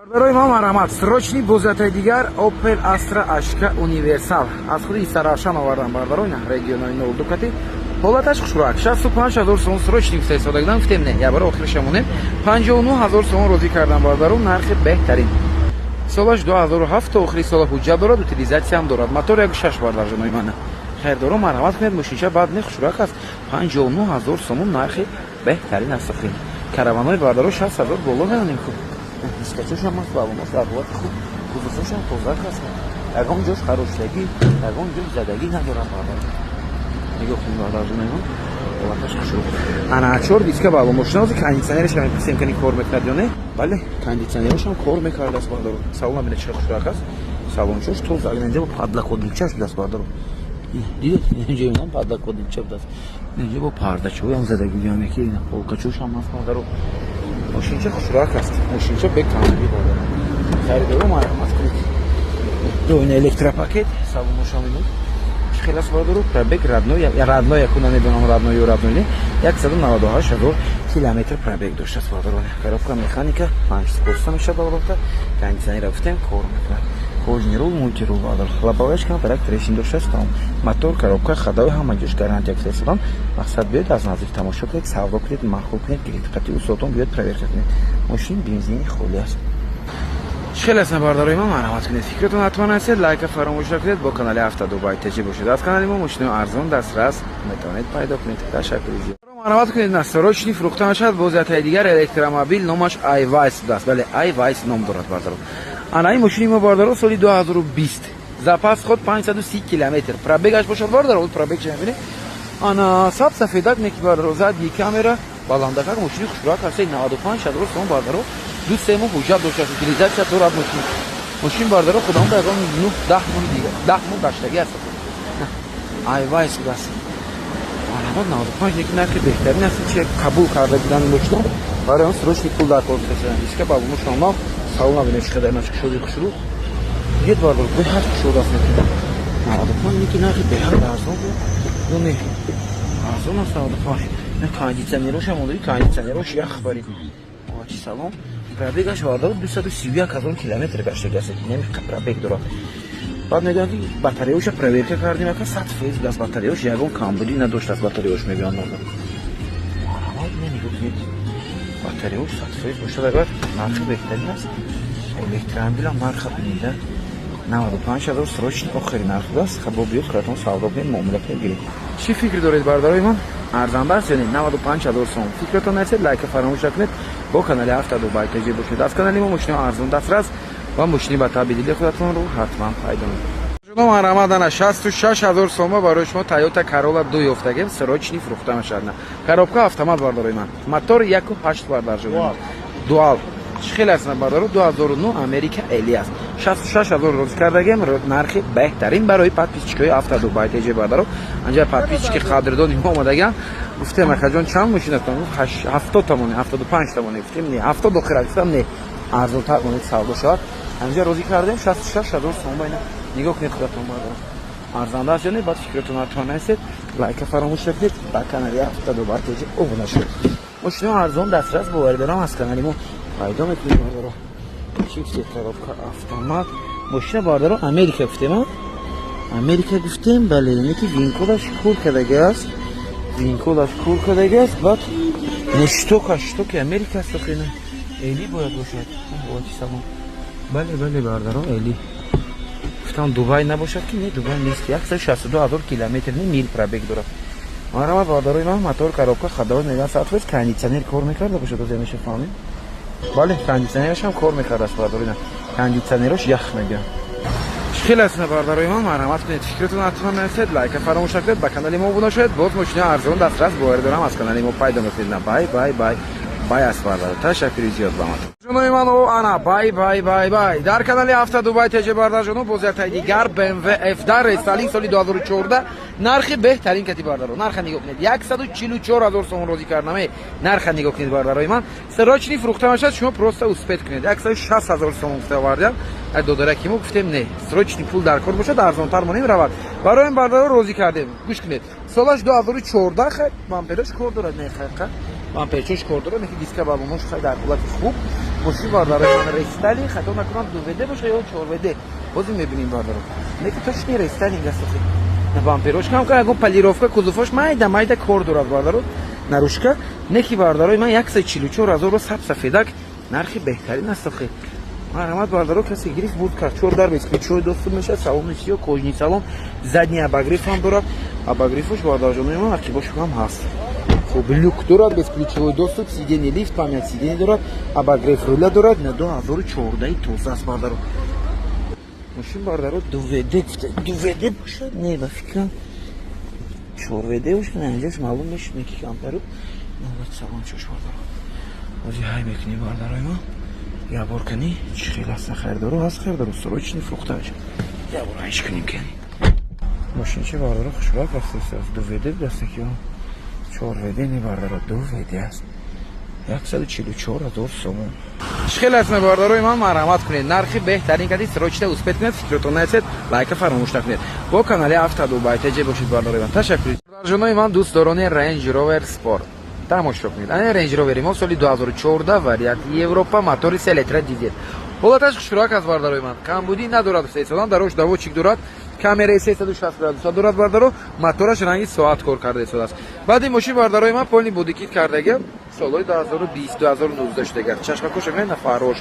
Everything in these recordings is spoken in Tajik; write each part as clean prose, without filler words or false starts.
Бародарои ман, марҳамат, срочный бозиятаи дигар Opel Astra HK универсал аз худи Истаравшан овардан, бародаро. Ина регионои 02 кати ҳолаташ хушрак. 65 ҳазор сомон срочный гуфта истодагидан, гуфтем не, ябара охирша монем. 59 ҳазор сомон розӣ кардан, бародаро, нархи беҳтарин. Солаш 2007, то охири сола ҳуҷҷат дорад, утилизатсиям дорад, мотор 1,6. Бардарҷонои мана, хайрдоро, марҳамат кунед, мошинча бад не, хушрак аст. 59 ҳазор сомон нархи беҳтарин аст. Охи караванои, бардаро, 60 ҳазор боло меонем ку. Дискачошам аст, балонаш дар ҳолати хуб, кузовшам тозак аст, ягон ҷош хароштагӣ, ягон ҷош задагӣ надорад, бардар. Нигоҳ кунед, бардарҷонои ман, ҳолаташ хушрӯ. Ана чор диска балон мошина. Ҳозир кондитсионераш ҳам мепурсем, кани кор мекунад ё не. Бале, кондитсионераш ҳам кор мекардааст, бардаро. Салон бинед, чӣ хушрак аст, салончош тоза. Инҷа бо подлокотникчаш будааст, бардаро, дидед? Инҷо инам подлокотникча будааст, инҷо бо пардачоям задагӣ, яъне ки полкачош ҳам ҳаст, бардаро. Мошинча хушрак аст, мошинча бекамби, бардаро. Харидоро, марҳамат кунед. Ду электропакет, салоношам бинед, чӣ хел аст, бародаро. Пробег родной, родной яку намедонам, родной ё родной не, 198 ҳазор километр пробег доштааст, бародаро. Коробка механика, панҷ скорость мешавад, албатта. Кондитсионера гуфтем, кор мекунад, кожаный рул, мультирул, бародаро. Лобоваяш камтарак трещин доштааст, тамом. Мотор, коробка, ходовой, ҳама ҷош гарантия гуфта истодам. Мақсад, биёед, аз наздик тамошо кунед, савдо кунед, маъқул кунед, гиред. Қати устодон биёед, проверка кунед. Мошин бензини холӣ аст. Чӣ хеле ҳастанд, бародарои ман, марҳамат кунед, фикратон ҳатман ҳастед, лайка фаромӯш накунед, бо канали Авто Дубай ТЖ бошед. Аз канали мо мошинои арзон дастрас метавонед пайдо кунед. Ташаккури зиёд, марҳамат кунед. На, срочный фурӯхта мешавад бозиятаи дигар электромобил, номаш Айвайс будааст. Бале, Айвайс ном дорад, бародаро. Ана ин мошини мо, бародаро, соли 2020, запас ход 530 километр пробегаш бошад, бародаро. Пробег мебинед, ана саб сафедак неки, бародаро. Задний камера, баландакак, мошини хушрак аст. 95 ҳазор сомон, бародаро, 2-3 моҳ ҳуҷҷат доштааст, утилизатсия дорад мошин. Мошин, бародаро, худам ба ягон 9-10 моҳи дига, 10 моҳ гаштагӣ аст. Айвайс будааст, марҳамат, 95 неки нархи беҳтарин аст. Чи қабул карда будани мошино, барои он срочный пул дар кор гузоштан. Диска балоношонам, салон набинед, чӣ қадар начи кушоди хушрӯ. Дид, бародаро, беҳад кушод аст. 95 неки нархи беҳад арзон буд ё не? Арзон аст 95. Кондитсионерош ҳам мондаги, кондитсионерош ях бари чи салон. Пробегаш, бародаро, 231 ҳазор километр гаштаги аст, неми пробег дорад. Баъд мегӯянд, ки батареяша проверка кардем, ака, 100% будааст батареяш, ягон камбудӣ надоштааст батареяш, мегӯянд. Нигоҳ кунед, батареяш 100% бошад агар, нархи беҳтарин аст. Электромобилам нарха бинеда, 95 ҳазор срочный охири нарх будааст. Хабо биёд, худатон савдо кунед, муомила кунед, гиред. Чӣ фикр доред, бародарои ман, арзанда аст ё не? 95 ҳазор сом. Фикратон нарасед, лайка фаромӯш накунед, бо канали Авто Дубай ТЖ бошед. Аз канали мо мошинои арзон дастрас ва мошини ба таъби дили худатонро ҳатман пайдо мекунед. Марҳамат, ана 66 ҳазор сома барои шумо Тойота Карола ду ёфтагем, срочный фурӯхта мешавад. Коробка автомат, бародарои ман, мотор 1,8, бардарҷон, дуал. Чӣ хеле аст, бародаро? 2009, Америка эли аст. 66 ҳазор розӣ кардагем, нархи беҳтарин барои подписчикои Авто Дубай ТЖ, бародаро. Анҷа подписчики қадрдони мо омадаган. Гуфтем: «Акаҷон, чанд мошинатон?» Гуфт: 70 тамоне, 75 тамоне. Гуфтем: «Не, 70 охира». Гуфтам: «Не, арзонтар монед, савдо шавад». Ҳаминҷа розӣ кардем 66 ҳазор сомон. Байна нигоҳ кунед худатон, бародаро, арзанда аст ё не? Баъд фикратон ҳатман ҳастед, лайка фаромӯш накунед, ба канали Авто Дубай ТЖ обуна шавед. Мошино арзон дастрас, боварӣ дорам, аз канали мо пайдо мекунед, бародаро. Чӣ гуфтед? Коробка автомат, мошина, бародаро, Америка гуфтем, Америка гуфтем, бале. Ине ки винкодаш кур кардаги аст, винкодаш кур кардаги аст. Баъд нештока, штоки Америка аст. Охина эли бояд бошад. Чи салом, бале, бале, бародаро, эли гуфтам, Дубай набошад ки не, Дубай нест. 162 ҳазор километр не, мил пробег дорад. Марҳамат, бародарои ман, мотор, коробка, ходовой меган 100%. Кондитсионер кор мекарда бошад, оз меша фаҳмем. Бале, кондитсионераш ҳам кор мекардааст, бародарои ман, кондитсионерош ях мегӯям. Хеле аст, бародарои ман, марҳамат кунед, фикратон ҳатман нависед, лайка фаромӯш накунед, ба канали мо обуна шавед. Боз мошинаи арзон дастрас, боварӣ дорам, аз канали мо пайдо мекунед. Бай, бай, бай, бай аст, бародаро. Ташаккури зиёд ба ман. Ҷонои ман, о ана бай, бай, бай, бай. Дар канали Авто Дубай ТЖ, бародарҷоно, боз яктаи дигар BMW F10 рестайлинг, соли 2014, нархи беҳтарин кати, бардаро. Нарха нигоҳ кунед, 144 ҳазор сомон розӣ кардаме. Нарха нигоҳ кунед, бардарои ман, срочный фурӯхта мешавад, шумо просто успеть кунед. 160 ҳазор сомон гуфта овардям додараки мо, гуфтем: «Не, срочный пул дар кор бошад, арзонтар монем, равад». Барои ин, бардаро, розӣ кардем. Гӯш кунед, солаш 2014, хай, бампераш кор дорад, не, хайқа. Бамперчош кор дорад, неки диска баллонош хай дар ҳолати хуб. Мошин, бародарои ман, рестайлинг, хато накунам, 2 ВД боша ё 4 ВД, бозӣ мебинем, бардаро. Неки точно рестайлинг аст охи. Бамперош кам кам, ягон полировка, кузовош майда майда кор дорад, бардаро, наружка. Неки, бардарои ман, 144 000-ро саб сафедак, нархи беҳтарин аст охи. Марҳамат, бардаро, касе гирифт, бурд кард. Чор дар бесключевой доступ мешавад, салони сиё, кожаный салон, задний обогрев ҳам дорад. Обогревош, бардарҷонои ман, ақибош ҳам ҳаст. Хуб, люк дорад, бесключевой доступ, сиденье лифт, память сиденье дорад, обогрев руля дорад. На 2014 тоза аст, бардаро. Мошин, бардаро, 2 ВД, 2 ВД бошад, не, ба фикрам, 4 ВД бошад, инҷош маълум мешуд, неки камтару салончош, бардаро. Ози ҳай мекунӣ, бардарои ман, якбор кани чӣ хел аст. Харидоро ҳаст, харидоро, срочный фурӯхта мешавад. Якбор ҳайш кунем кани. Мошинчи, бардаро, хушрак рафтааст. 2 ВД даста ки 4 ВД, не, бардаро, 2 ВД аст. 144 000 сомон. Чӣ хел аст, бардарои ман, марҳамат кунед, нархи беҳтарин кади, срочно успеть кунед. Фикротон наесед, лайка фаромӯш накунед, бо канали Автодубай ТЖ бошед, бардарои ман. Ташаккур. Бардарҷонои ман, дӯстдорони Range Rover Sport, тамошо кунед. Ана Range Rover мо, соли 2014, варианти Европа, мотори 3 литра дизел. Ҳолаташ хушрак аст, бардарои ман, камбудӣ надорад. Сесодан дарош доводчик дорад, камераи 360 градуса дорад, бардаро. Мотораш ранги соат кор карда истодааст. Баъди мошин, бардарои ман, полный бодикит кардаги, солҳои 2020, 2019 шудагар. Чашмакоша мена, фарош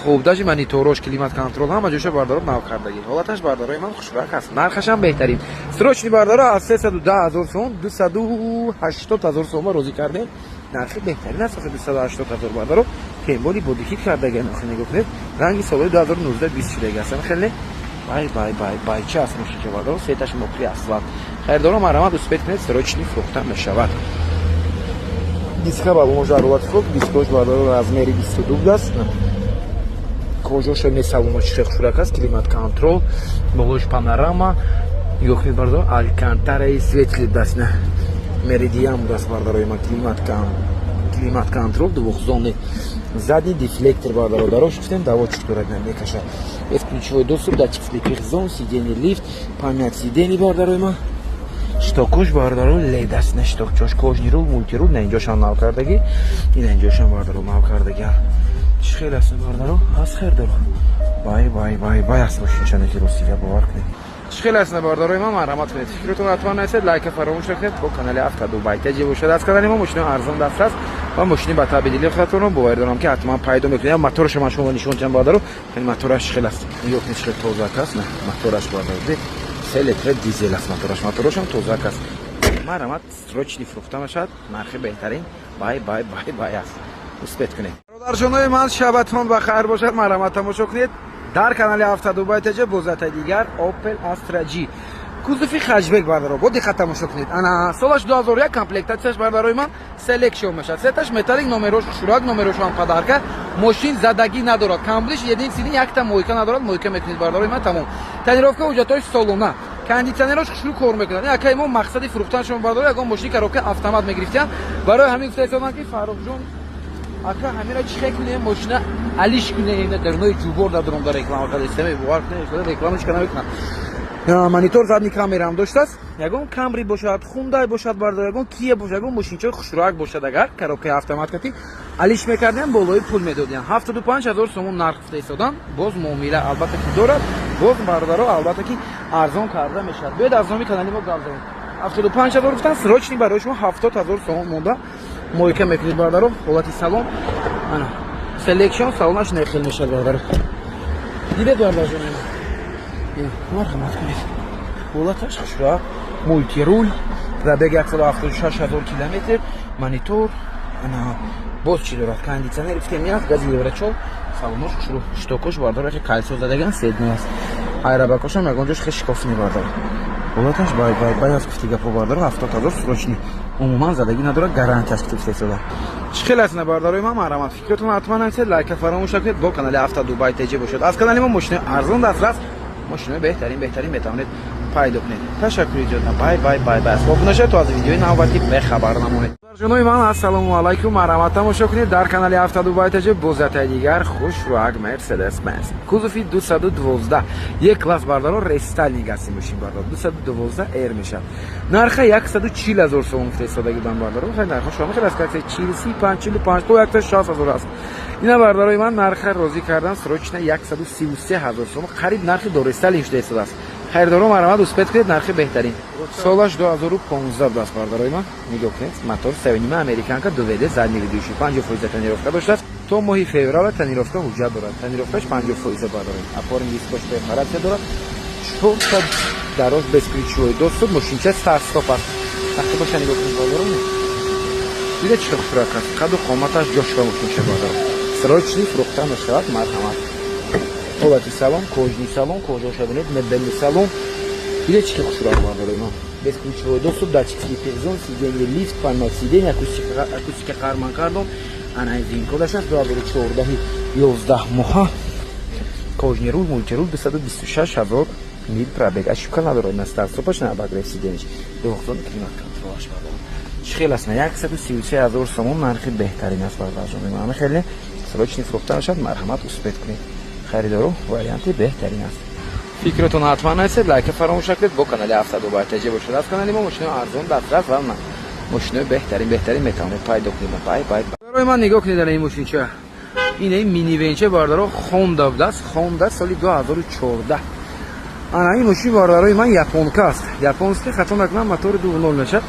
хуб, даже мониторош, климат контроль, ҳама ҷоша, бардаро, нав кардагӣ. Ҳолаташ, бардарои ман, хушрак аст, нархашам беҳтарин. Срочный, бардаро, аз 310 000 сомон 280 000 сомон розӣ кардем. Нархи беҳтарин аст, 280 000, бардаро. Кемболи бодикит кардаги, нигоҳ кунед, ранги солҳои 2019, 20 шудаги астан. Хеле бай бай бай бай чи аст мошинча, бардаро, сеташ мокри асфалт. Харидоро, марҳамат, успеть кунед, срочный фурӯхта мешавад. Диска баллонош дар ҳолати хуб, дискош, бардаро, размери 22 аст. Кожоша не, салонош хеле хушрак аст, климат контроль, болош панорама. Нигоҳ кунед, бардаро, алькантараи светлый даст, на меридиан будаст, бардарои ман. Климат контроль двухзонный, задний дефлектор, бардаро, дарош гуфтем, доводчик дорад, мекашад, бесключевой доступ, датчик слепых зон, сиденье лифт, память сидений, бардарои ман. Щитокош, бардаро, лед аст, на щитокчош, кожаный руль, мультируль, на инҷошам нав кардагӣ, ина инҷошам, бардаро, нав кардагӣ. Чӣ хел аст, бардаро, аз хер доро, бай бай бай бай аст мошинчане ки ростига, бовар кунед. Чӣ хел аст, бардарои ман, марҳамат кунед, фикротон ҳатман нависед, лайка фаромӯш накунед, бо канали Автодубай ТЖ бошад. Аз канали мо мошинои арзон дастрас ва мошини ба таъби дили худатонро, боварӣ дорам, ки ҳатман пайдо мекунед. Моторашо ман шумо нишон диҳам, бардаро, мотораш чӣ хел аст, нигоҳ кунед, чӣ хел тозак аст мотораш, бардаро. 3 литра дизел аст мотораш, моторашам тозак аст. Марҳамат, срочный фурӯхта мешавад, нархи беҳтарин, бай бай бай бай аст, успеть кунед. Бародарҷонои ман, шабатон ба хайр бошад. Марҳамат, тамошо кунед дар канали Автодубай ТЖ бозатаи дигар Opel Astra G, кузови хэтчбек, бардаро, бо диққат тамошо кунед. Ана солаш 2001, комплектатсияш, бардарои ман, Selection мешавад, цветаш металлик, номерош шурак, номерошам подарка. Мошин задагӣ надорад, камбудиш единственный якта мойка надорад, мойка мекунед, бардарои ман, тамом. Тонировка, ҳуҷҷатҳои солона, кондитсионерош хушрӯ кор мекунад. Акай мо мақсади фурӯхтан шумо, бардор, ягон мошини коробка автомат мегирифтиям, барои ҳамин гуфта истодам, ки Фаррухҷон ака, ҳамира чӣ хел кунем, мошина алиш кунем. Дар нои ҷубор дар дуром дар реклама карда, бовар кунем, реклама чӣ намекунам. Монитор, задний камераам доштааст. Ягон Камри бошад, Хундай бошад, бардор, ягон Кия бошад, ягон мошинчаи хушрӯак бошад, агар коробкаи автомат кати алиш мекардем, болои пул медодем. 75 000 сомон нарх гуфта истодан, боз муомила албатта ки дорад, боз, бародаро, албатта ки арзон карда мешавад. Биёед, аз номи канали мо гап занем. 75 000 гуфтан, срочный барои шумо 70 000 сомон монда, мойка мекунед, бародаро. Ҳолати салон, ана Selection, салонаш нехел мешавад, бародаро, дидед, бародарҷон, марҳамат кунед. Ҳолаташ хушрӯак, мультируль, пробег 176 000 километр, монитор, ана боз чӣ дорад, кондитсионер гуфтем, аст, гази еврочор, салонош хушрӯ, щитокош, бардор, яке кольцо задаган, цветной аст, айрабакошам ягон ҷош хел шикоф мебардор. Ҳолаташ бай бай бай аст, гуфти гапо, бардор, 70 000 срочный, умуман задагӣ надорад, гарантия аст, гуфти. Чӣ хел аст, бародарои ман, марҳамат, фикротон ҳатман нависед, лайка фаромӯш накунед, бо канали Авто Дубай ТЖ бошед. Аз канали мо мошинои арзон дастрас, мошинои беҳтарин, беҳтарин метавонед. Пайдо кунед. Ташаккури зиёд. Бай, бай, бай, бай. Обуна шавед, то аз видеои навбатӣ бехабар намонед. Ҷонои ман, ассалому алайкум. Марҳамат, тамошо кунед дар канали 72 ТЖ. Бозатаи дигар хушрӯак Мерседес Бенз кузови 212 Е класс, бардаро, рестайлинг аст ин мошин, бардар, 212 Р мешавад. Нарха 140 ҳазор сомон гуфта истодаги будам, бардаро. Хай, нарха шумо хел аст, 40, 35, 45 то 160 ҳазор аст. Ина, бардарои ман, нарха розӣ кардан, срочно 133 ҳазор сомон, қариб нархи дорестайлинг шуда истодааст. Харидоро, марҳамат, успеть кунед, нархи беҳтарин. Солаш 2015 будааст, бардарои ман, нигоҳ кунед. Мотор севнима, американка, 2 ВД, задний ведущий, 50% тонировка доштааст. То моҳи феврала тонировка ҳуҷҷат дорад, тонировкаш 50%, бардарои. Опорный дискош перфорация дорад, чорта дароз, бесключевой доступ, мошинча старт стоп аст. Вақте боша, нигоҳ кунед, бардарои, дида чӣ хушрак аст, қаду қоматаш ҷошва мошинча, бардаро. Срочный фурӯхта мешавад, марҳамат. Ҳолати салон, кожаный салон, кожаша бинед, мебельный салон, дида чӣ хушрак, бардарои ман. Бесключевой доступ, датчик слепых зон, сиденье лифт, память сиденье, акустика Харман Кардон, ана VIN-кодаш аст. 2014, 11 моҳа, кожаный руль, мультируль, 226 ҳазор мил пробег, ошибка надорад, на старт-стопаш, на обогрев сиденье, двухзонный климат-контролаш, бардар. Чӣ хел аст? На 133 ҳазор сомон нархи беҳтарин аст, бардарҷони ман. Хеле срочный фурӯхта мешавад, марҳамат, успеть кунед, харидоро, варианти беҳтарин аст. Фикротон ҳатман нависед, лайка фаромӯш накунед, бо канали 72 ТЖ бошед. Аз канали мо мошинои арзон, дастрас ва мошинои беҳтарин, беҳтарин метавонед пайдо кунед. Бай, бай. Барои ман нигоҳ кунед, ин мошинча, ин минивенча, бардаро, Хонда будааст, Хонда, соли 2014. Ана ин мошин, бардарои ман, японка аст, японский, хато накунам, мотори 2.0 мешавад.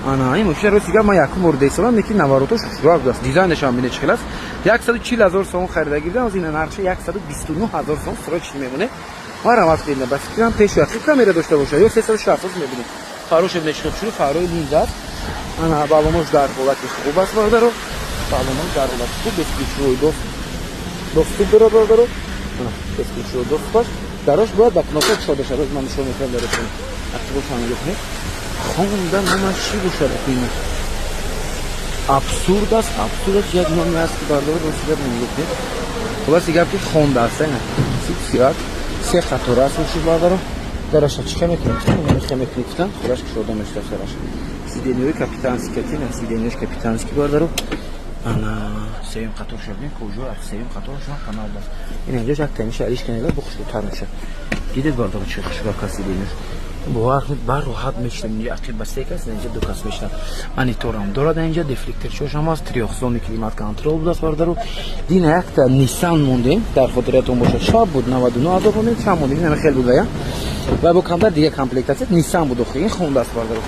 Ана ин мошина, рости гап, ман якум бор десолам, лекин наворотош хушрӯак будааст, дизайнашам бинед чӣ хел аст. 140 ҳазор сомон харида гирдам, аз ина нархша 129 ҳазор сомон срочный мемонед. Марҳамат кунед. Ба фикрам, пешу ақиб камера дошта бошад ё 360 мебинед. Фароша бинед чӣ хел, фарои линза аст. Ана балонош дар ҳолати хуб аст, бародаро, балонош дар ҳолати хуб, бесключевой доступ дорад, бародаро, бесключевой доступаш. Дарош бояд ба кнопка кушода шавад, ман нишон мекунам даротон. Ақибоша нигоҳ кунед. Хонда номаш чӣ бошад? Ин абсурд аст, абсурд аст, як номе аст ки, бародаро, рости гап, нигоҳ кунед. Хулоси гап ки Хонда аст, сиёак, се қатора аст мошин, бародаро. Дараша чӣ мекунем? Хе мекунӣ, гуфтан, худаш кушода мешуда дараш. Сиденьои капитанский катина, сиденьош капитанский, бародаро. Ана сеюм қатор шудем, кожо сеюм қатор шуд, канал бас. Ин инҷош як таниша алиш канела, бо хушрӯтар мешад. Дидед, бародаро, чӣ хушрӯак аст сиденьош? Бовар кунед, бар роҳат мешинам. Инҷа ақиб ба се кас, инҷа ду кас мешинам. Мониторам дорад, инҷа дефлекторчошам аст, трёхзонный климат-контроль будааст, бародаро. Дина якта Ниссан мондем, дар хотиратон бошад, шаб буд, 99 ҳазор мондем, чанд мондем, ин хел буд ва бо камтар дига комплектация Ниссан буд. Охи ин Хонда аст, бародаро.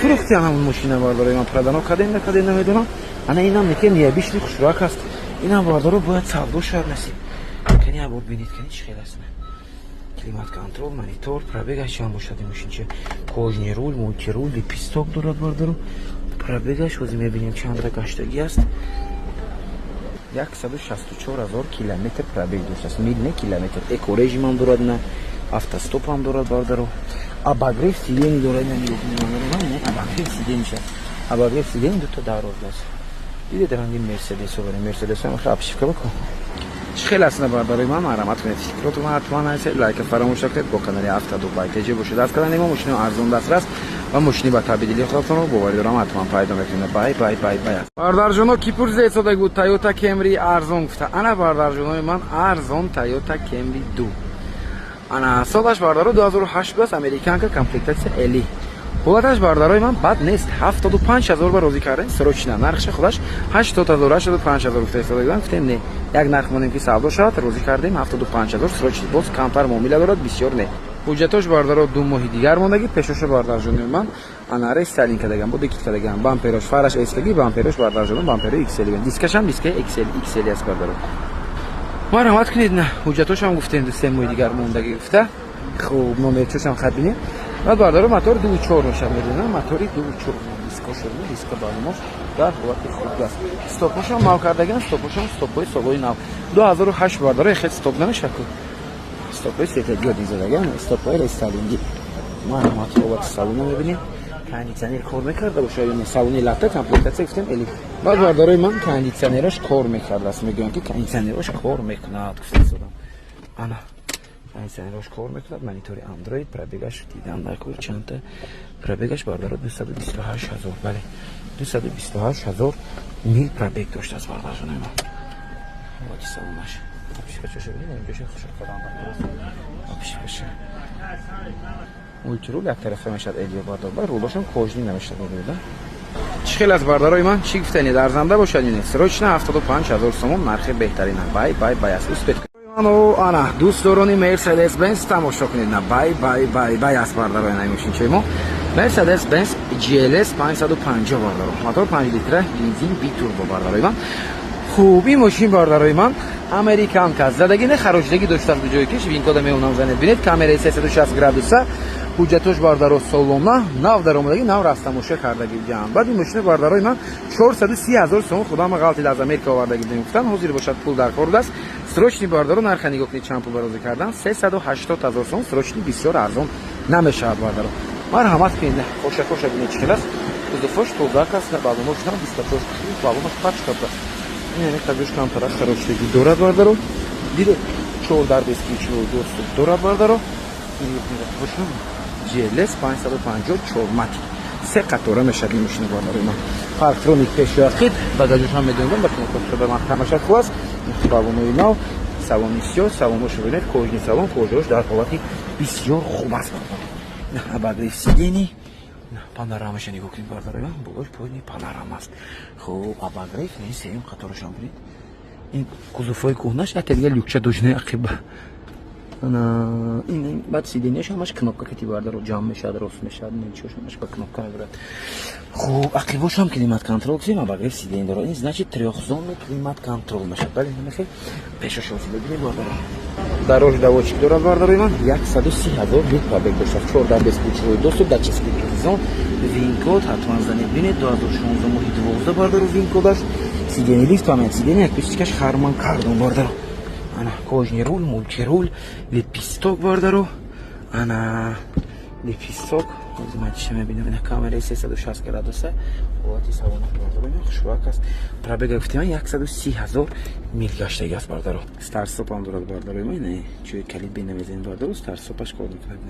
Фурӯхтиам ҳамон мошина, бародаро, ман продано кардем, накардем, намедонам. Ана инам неке необычный хушрӯак аст, инам, бародаро, бояд савдо шавад, насиб. Кани абор бинед, кани чӣ хел аст. Климат контроль, монитор, пробегаш чанд бошад ин мошинча? Кожаный руль, мультируль, лепесток дорад, бародаро. Пробегаш ҳозир мебинем, чандра гаштагӣ аст. 164 ҳазор километр пробег доштааст, мил не, километр. Экорежимам дорад, на автостопам дорад, бародаро. Обогрев сидений дорад, на нигоҳ кунед, обогрев сиденьиш аст, обогрев сидений, дута дароз аст. Дидед ранги Мерседес оварем, Мерседес ҳам обшивка бакун, чӣ хел аст, бародарои ман? Марҳамат кунед, фикротон ҳатман нависед, лайка фаромӯш накунед, бо канали 72 ТЖ бошед. Аз канали мо мошинои арзон, дастрас ва мошини ба табдили худатонро, боварӣ дорам, ҳатман пайдо мекунед. Бай, бай, бай, бай. Бародарҷоно, ки пурсида буд Тойота Кемри арзон гуфта, ана, бародарҷонои ман, арзон Тойота Кемри 2. Ана солаш, бародаро, 2008 будааст, американка, комплектация LE. Ҳолаташ, бародарои ман, бад нест. 75 ҳазор ба розӣ кардем, срочно. Нархша худаш 80 ҳазор, 85 ҳазор гуфта истода будам, гуфтем не, як нарх монем ки савдо шавад, розӣ кардем, 75 ҳазор, срочно. Боз камтар муомила дорад, бисёр не. Ҳуҷҷатош, бародаро, 2 моҳи дигар мондагӣ. Пешоша, бародарҷони ман, ана рестайлинг кардагам, бо декит кардагам, бамперош, фараш эскаги, бамперош, бародарҷоно, бамперо XL, дискашам дискаи XL, XL аст, бародаро. Марҳамат кунед, на ҳуҷҷатошам гуфтем 2-3 моҳи дигар мондагӣ гуфта. Хуб, номерчошам хат бинем. Баъд, бародаро, мотор 2.4 мешавад, медонам, мотори 2.4, дискошо, диска барномаш дар ҳолати хуб аст. Стопошам нав кардаган, стопошам стопҳои солҳои нав, 2008, бародаро, хел стоп намешавад ку, стопҳои светодиодный задаган, стопҳои рестайлингӣ. Марҳамат, ҳолати салона мебинем. Кондитсионер кор мекарда бошад ё не? Салони латта, комплектация гуфтем LE. Баъд, бародарои ман, кондитсионераш кор мекардааст, мегӯям ки кондитсионераш кор мекунад, гуфта истодам. Ана Кондиционерош кор мекунад, монитори Android, пробегаш дидан накор чандта. Пробегаш, бардаро, 228 ҳазор, бале, 228 ҳазор мил пробег доштааст, бардарҷонои ман. Ҳолати салонаш. Обшивкачаша бинед, инҷоша хушук кардан, обшивкаша. Мультируль як тарафа мешавад, Элио, бардар. Рулошам кожаный намешавад, бардар. Чӣ хел аст, бардарои ман? Чӣ гуфтани, дарзанда бошад ё не? Срочно 75 ҳазор сомон нархи беҳтарина. Бай, бай, бай аст. Успеть. Ана, дӯстдорони Мерседес Бенз, тамошо кунед. На, бай, бай, бай, бай аст, бардарои, на мошинчаи мо. Мерседес Бенз GLS 550, бардаро. Мотор 5 литра, бензин, битурбо, бардарои ман. Хуб, ин мошин, бардарои ман, американка задаги не, хароҷдагӣ доштааст. Ҷое ки VIN-кода меонам, занед, бинед, камераи 360 градуса, ҳуҷҷатош, бардаро, солона, нав даромадагӣ, нав растамоша кардагӣ ҷам. Баъд ин мошина, бардарои ман, 430 ҳазор сомон худама ғалтид, аз Америка овардагӣ будем, гуфтан. Ҳозир бошад, пул дар кор будааст. Срочный, бардаро, нарха нигоҳ кунед, чанд пул барозӣ кардан: 380 ҳазор сомон. Срочный бисёр арзон намешавад, бардаро. Марҳамат кунед. Хошакоша бинед, чӣ хел аст. Кузовош тозак аст, балонош нам, 24 балонаш пачка будааст. Ин ҳами қадош камтара хароҷдагӣ дорад, бардаро. Дидед, чор дар бесключевой доступ дорад, бардаро. Бошам GLS 550 чорматик, се қатора мешавад ин мошина, бардарои ман. Парктроник пешу ақиб, багажошам медонам, ба кнопка ба ман тамаша хуб аст. Балонои нав, салони сиёҳ, салоношо бинед, кожаный салон, кожаош дар ҳолати бисёр хуб аст, бардаро. Обогрев сидений, панорамаша нигоҳ кунед, бардарои ман, болош поини панорама аст. Хуб, обогрев, ин сеюм қаторашон бинед. Ин кузовҳои кӯҳнаш, якта дига люкча дошт ақиба. Ана ин баъд сиденияш ҳамаш кнопка кати, бардаро, ҷамъ мешавад, рост мешавад, чиош ҳамаш ба кнопка мебарад. Хуб, ақибошам климат контроль кунем, обогрев сидений дорад. Ин значит трёхзонный климат контроль мешавад, бале, намехел. Пешашо бибинед, бардаро, дорожный доводчик дорад, бардарои ман. 130 ҳазор мил пробег доштааст, чордаҳ бесключевой доступ, датчик зон, VIN-код ҳатман занед, бинед, 2016 моҳи 12, бардаро, VIN-кодаш. Сидени лифт, память сидени, акустикаш Харман Кардон, бардаро. Ана кожаный руль, мультируль, лепесток, бардаро, ана лепесток. Ҳозир ман чиша мебинам? Ина камераи 360 градуса. Ҳолати салона, бардаро, ина хушвак аст. Пробега гуфтем, 130 ҳазор мил гаштаги аст, бардаро. Старт-стопам дорад, бардаро. Ина чӯи калид бинамезанед, бардаро, старт-стопаш кор мекунад.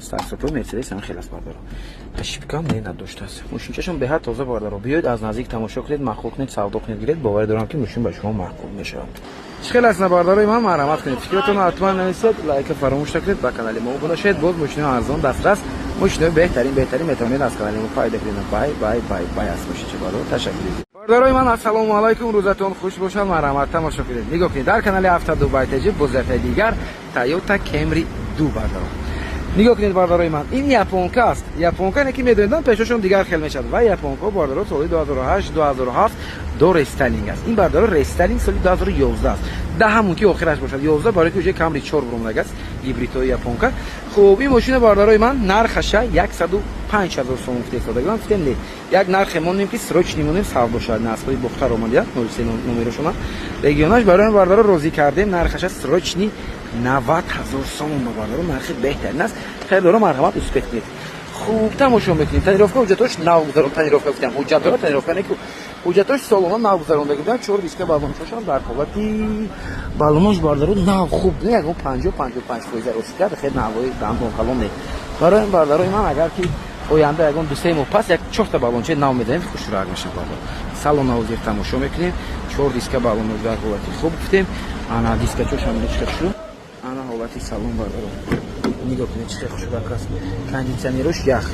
Старт-стопи Мерседес ҳам хел аст, бардаро. Ошибкам не надоштааст. Мошинчашон беҳад тоза, бардаро. Биёед, аз наздик тамошо кунед, маъқул кунед, савдо кунед, гиред. Боварӣ дорам, ки мошин ба шумо маъқул мешавад. Чӣ хел аст, бардарои ман? Марҳамат кунед, фикратонро ҳатман нависед, лайка фаромӯш накунед, ба канали мо обуна шавед. Боз мошинои арзон, дастрас, мошинои беҳтарин, беҳтарин метавонед аз канали мо пайдо кунед. Бай, бай, бай, бай аст мошинча, бародар. Ташаккур, бародарои ман. Ассалому алайкум, рӯзатон хуш бошад. Марҳамат, тамошо кунед, нигоҳ кунед, дар канали Авто Дубай Теҷи бозиятаи дигар Тойота Кемри ду, бардаро. Нигоҳ кунед, бародарои ман, ин японка аст. Японка не ки медонедам, пешошон дигар хел мешавад. Ва японка, бардаро, соли 2008, 2007 до рестайлинг аст. Ин, бардаро, рестайлинг соли 2011 аст, да ҳамун ки охираш бошад 11, барои ки уже Камри 4 буромадаг аст, гибридҳои японка. Хуб, ин мошина, бародарои ман, нархаша 105 ҳазор сомон гуфта истодагам. Гуфтем, не, як нархе монем, ки срочный монем, сав бошад. Насбои Бохтар омадия, 03 номерошона, регионаш. Барои бардаро розӣ кардем, нархаша срочный 90 ҳазор сомон ба бардаро, нархи беҳтарин аст. Харидоро, марҳамат, успеть кунед. Хуб, тамошо мекунем. Тонировка, ҳуҷҷатош нав гузарон. Тонировка гуфтам, ҳуҷҷатдора, тонировка не, ҳуҷҷатош солона нав гузаронда буданд. Чор диска, баллоншошам дар ҳолати баллонош, бардаро, нав, хуб, не, ягон 50-55 фоиза рост кард, хел навои дандон калон не. Барои бардарои ман, агар ки оянда ягон 2-3 моҳ пас як чорта баллончаи нав медаҳем, хушрак мешавад, бардар. Салон ҳозир тамошо мекунем. Чор диска баллонош дар ҳолати хуб гуфтем. Ана дискачошам чӣ шуд. Ана ҳолати салон, бардаро, нигоҳ кунед, чӣ хел хушрак аст. Кондитсионерош ях.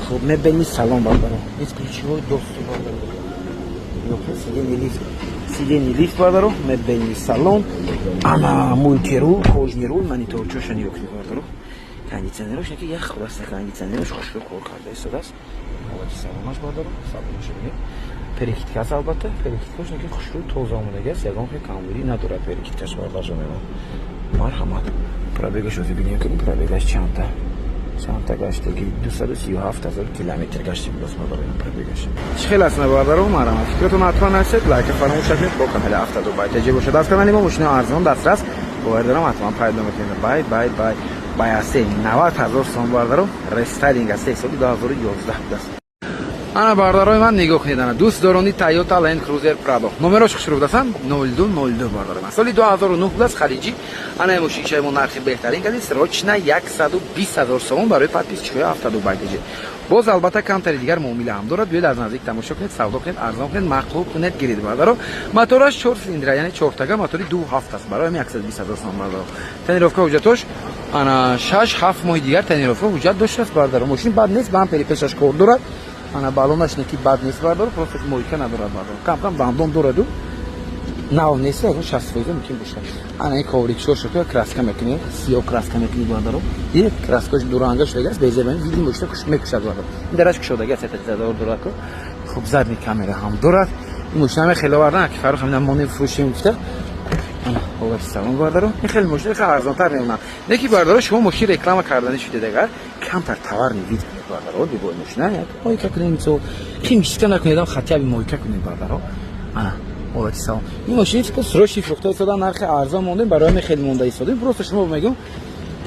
Хуб, мебельный салон, бардаро, бесключевой доступ, бардаро. Нигоҳ кунед, сиденье лифт, сиденье лифт, бардаро, мебельный салон, ана мультируль, кожаный руль, мониторчоша нигоҳ кунед, бардаро. Кондитсионерош неки ях худаст, кондитсионерош хушрӯ кор карда истодааст. Ҳолати салонаш, бардаро, салонаша бинед, перекидка аст. Албатта, перекидкаш неки хушрӯ, тоза омодаги аст, ягон хел камбудӣ надорад перекидкаш, бардарҷони ман. Марҳамат, пробегаш ҳозир бинем, ки пробегаш чандта гаштаги: 237 ҳазор километр гашти будааст, бародари, пробегаш. Чӣ хел аст, бародаро? Марҳамат, фикратон ҳатман нависед, лайка фаромӯш накунед, бо канали Авто Дубай Теҷи бошад. Аз канали мо мошинаи арзон, дастрас, бовар дорам, ҳатман пайдо мекунед. Бай, бай, бай, бай асе, 90 ҳазор сом, бародаро, рестайлинг асе, соли 2011 будааст. Ана, бародарои ман, нигоҳ кунед, ана, дӯстдорони Toyota Land Cruiser Prado, номерош хушрӯ будасан, 02 02, бародари ман, соли 2009 будааст, халиҷӣ. Ана, мошинчаи мо нархи беҳтарин кардем, срочно 120 ҳазор сомон барои подписчикои ҳафтаду байтеҷи. Боз, албатта, камтари дигар муомила ҳам дорад. Биёед, аз наздик тамошо кунед, савдо кунед, арзон кунед, маъқул кунед, гиред, бародаро. Мотораш чор цилиндра, яъне чортага мотори 2,7 аст. Барои ҳамин 120 ҳазор сомон, бародаро. Тонировка ҳуҷҷатош, ана, 6-7 моҳи дигар тонировка ҳуҷҷат доштааст, бародаро. Мошин бад нест, бампери пешаш кор дорад. Ана, балонаш неки бад нест, бародаро, просто мойка надорад, бародаро. Кам кам дандон дораду нав нест, ягон 60% мумкин бошад. Ана, ин коврикшошо краска мекунед, сиёҳ краска мекунед, бародаро. Дидед, краскаш дуранга шудагааст, безебани види мошина мекушад, бародаро. Ин дараш кушодаги аст, задор дорад. Хуб, задний камера ҳам дорад. Ин мошина ҳаме хеле овардан, ки Фарух ҳамина монем, фурӯшем гуфта. Ана, ҳолати салон, бародаро. Ин хеле мошина хеле арзонтар мемонад. Неки, бародаро, шумо мошин реклама карданӣ шудед, агар камтар товарный вид кунед, бародаро, дибои мошина як мойка кунед, мисол, химчистка накунедам, хотя бы мойка кунед, бародаро. Ана, ҳолати салон. Ин мошини фикр срочный фурӯхта истода, нархи арзон мондем, барои ҳамин хеле монда истодем. Просто шумо мегӯм,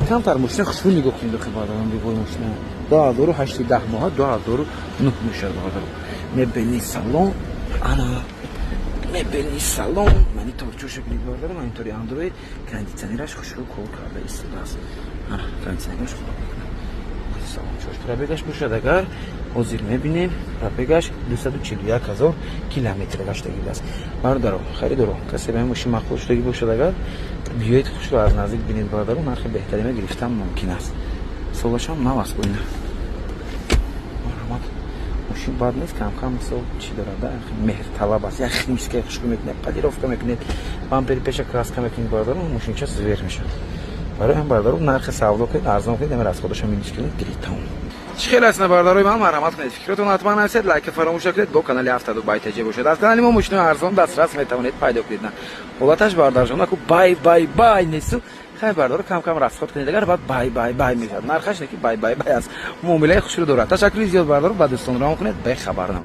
камтар мошина хушрӯ нигоҳ кунед, охи, бародарон. Бибои мошина 2008, 10 моҳа, 2009 мешавад, бародаро. Мебельный салон, ана, мебельный салон, монитор чоша кунед, бародаро, монитори Андроид, кондитсионераш хушрӯ кор карда истодааст. Ана, кондитсионераш хуб мекунад. Салон чош. Пробегаш бошад, агар ҳозир мебинем, пробегаш 241 ҳазор километр гаштагӣ аст, бародаро. Харидоро, касе ба ин мошин маъқул шудагӣ бошад, агар биёед, хушро аз наздик бинед, бародаро, нархи беҳтарима гирифтан мумкин аст. Солашам нав аст, боина. Марҳамат, мошин бад нест, камкам, мисол, чӣ дорад, меҳрталаб аст. Як химчистка хушку мекунед, полировка мекунед, бампери пеша краска мекунед, бародаро, мошинча зверь мешавад. Барои ҳам, бародаро, нархи савдо кунед, арзон кунед, ами расходаша минус кунед, гиред, тамом. Чӣ хел аст, бародарои ман? Марҳамат кунед, фикротон ҳатман нависед, лайка фаромӯш накунед. Бо канали ҳафтаду байтаҷе бошед. Аз канали мо мошинои арзон дастрас метавонед пайдо кунед. На ҳолаташ, бародарҷон, наку бай бай бай несту. Хай, бародаро, кам кам расход кунед, агар баъд бай бай бай мешавад. Нархаш неки бай бай бай аст, муомилаи хушрӯ дорад. Ташаккури зиёд, бародаро, ба дӯстон равон кунед, бехабар.